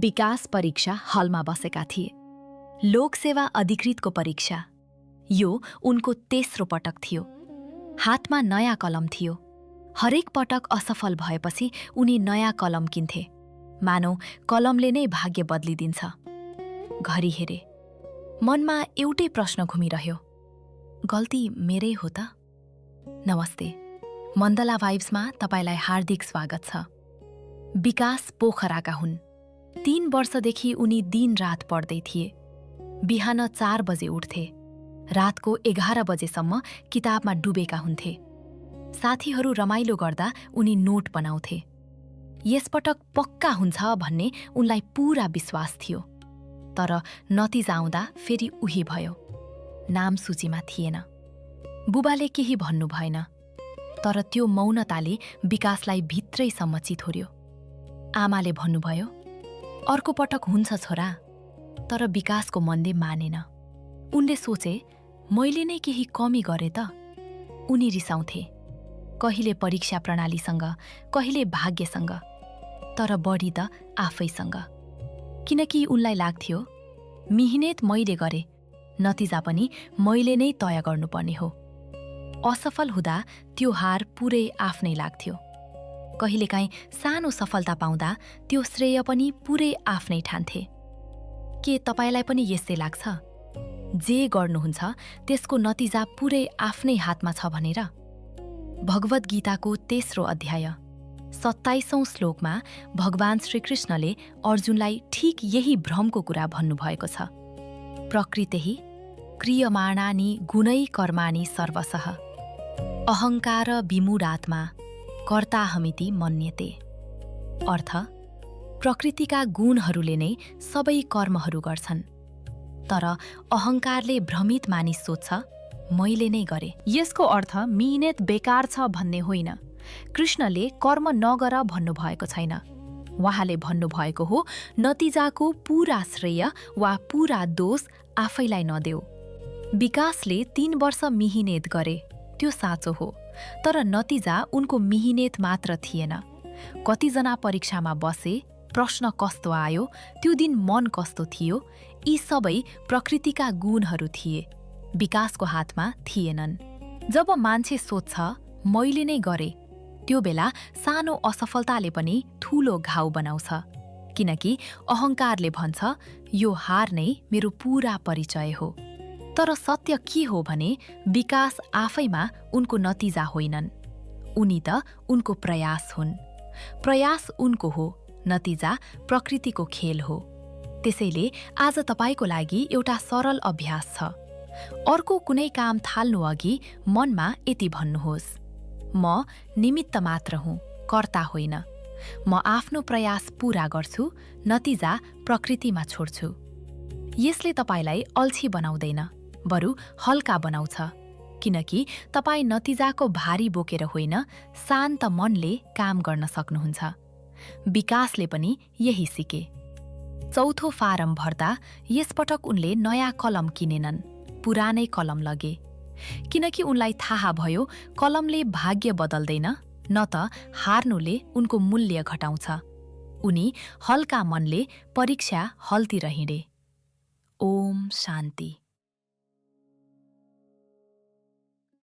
विकास परीक्षा हलमा बसेका थिए। लोकसेवा अधिकृतको परीक्षा। यो उनको तेस्रो पटक थियो। हातमा नयाँ कलम थियो। हरेक पटक असफल भएपछि उनी नयाँ कलम किन्थे। मानौ कलमले नै भाग्य बदलिदिन्छ। घडी हेरे। मनमा एउटै प्रश्न घुमिरह्यो, गल्ती मेरै हो त? नमस्ते, मण्डला भाइब्समा तपाईलाई हार्दिक स्वागत छ। विकास पोखराका हुन्। 3 वर्षदेखि उनी दिन-रात पढ्दै थिए। बिहान 4 बजे उठ्थे। रातको 11 बजेसम्म किताबमा डुबेका हुन्थे। साथीहरू रमाइलो गर्दा उनी नोट बनाउँथे। यसपटक पक्का हुन्छ भन्ने उनलाई पूरा विश्वास थियो। तर नतिजा आउँदा फेरि उही भयो। नाम सूचीमा थिएन। बुबाले केही भन्नु भएन। तर त्यो मौनताले विकासलाई भित्रैसम्म चिथोर्यो। आमाले भन्नुभयो, अर्को पटक हुन्छ छोरा। तर विकासको मनले मानेन। उनले सोचे, मैले नै केही कमी गरे त? उनी रिसाउँथे। कहिले परीक्षा प्रणालीसँग, कहिले भाग्यसँग, तर बढी त आफैसँग। किनकि उनलाई लाग्थ्यो, मिहिनेत मैले गरे, नतिजा पनि मैले नै तय गर्नुपर्ने हो। असफल हुँदा त्यो हार पुरै आफ्नै लाग्थ्यो। कहिलेकाहीँ सानो सफलता पाउँदा त्यो श्रेय पनि पुरै आफ्नै ठान्थे। के तपाईलाई पनि यस्तै लाग्छ? जे गर्नुहुन्छ त्यसको नतिजा पुरै आफ्नै हातमा छ भनेर? भगवद् गीताको तेस्रो अध्याय 27औं श्लोकमा भगवान श्रीकृष्णले अर्जुनलाई ठिक यही भ्रमको कुरा भन्नुभएको छ। प्रकृतिः क्रियमाणानि गुणै कर्माणि सर्वशः अहङ्कार विमूढात्मा कर्ताहमिति मन्यते। अर्थ, प्रकृतिका गुणहरूले नै सबै कर्महरू गर्छन्। तर अहङ्कारले भ्रमित मानिस सोच्छ, मैले नै गरे। यसको अर्थ मिहिनेत बेकार छ भन्ने होइन। कृष्णले कर्म नगर भन्नुभएको छैन। उहाँले भन्नुभएको हो, नतिजाको पूरा श्रेय वा पूरा दोष आफैलाई नदेऊ। विकासले 3 वर्ष मिहिनेत गरे, त्यो साँचो हो। तर नतिजा उनको मिहिनेत मात्र थिएन। कतिजना परीक्षामा बसे, प्रश्न कस्तो आयो, त्यो दिन मन कस्तो थियो, यी सबै प्रकृतिका गुणहरू थिए, विकासको हातमा थिएनन्। जब मान्छे सोच्छ, मैले नै गरे, त्यो बेला सानो असफलताले पनि ठूलो घाउ बनाउँछ। किनकि अहङ्कारले भन्छ, यो हार नै मेरो पूरा परिचय हो। तर सत्य के हो भने विकास आफैमा उनको नतिजा होइनन्। उनी त उनको प्रयास हुन्। प्रयास उनको हो, नतिजा प्रकृतिको खेल हो। त्यसैले आज तपाईको लागि एउटा सरल अभ्यास छ। अर्को कुनै काम थाल्नु अघि मनमा यति भन्नुहोस्, म निमित्त मात्र हुँ, कर्ता होइन। म आफ्नो प्रयास पूरा गर्छु, नतिजा प्रकृतिमा छोड्छु। यसले तपाईलाई अल्छी बनाउँदैन, बरु हल्का बनाउँछ। किनकि तपाईँ नतिजाको भारी बोकेर होइन, शान्त मनले काम गर्न सक्नुहुन्छ। विकासले पनि यही सिके। चौथो फारम भर्दा यसपटक उनले नयाँ कलम किनेनन्, पुरानै कलम लगे। किनकि उनलाई थाहा भयो, कलमले भाग्य बदल्दैन, न त हार्नुले उनको मूल्य घटाउँछ। उनी हल्का मनले परीक्षा हलतिर हिँडे। ओम शान्ति।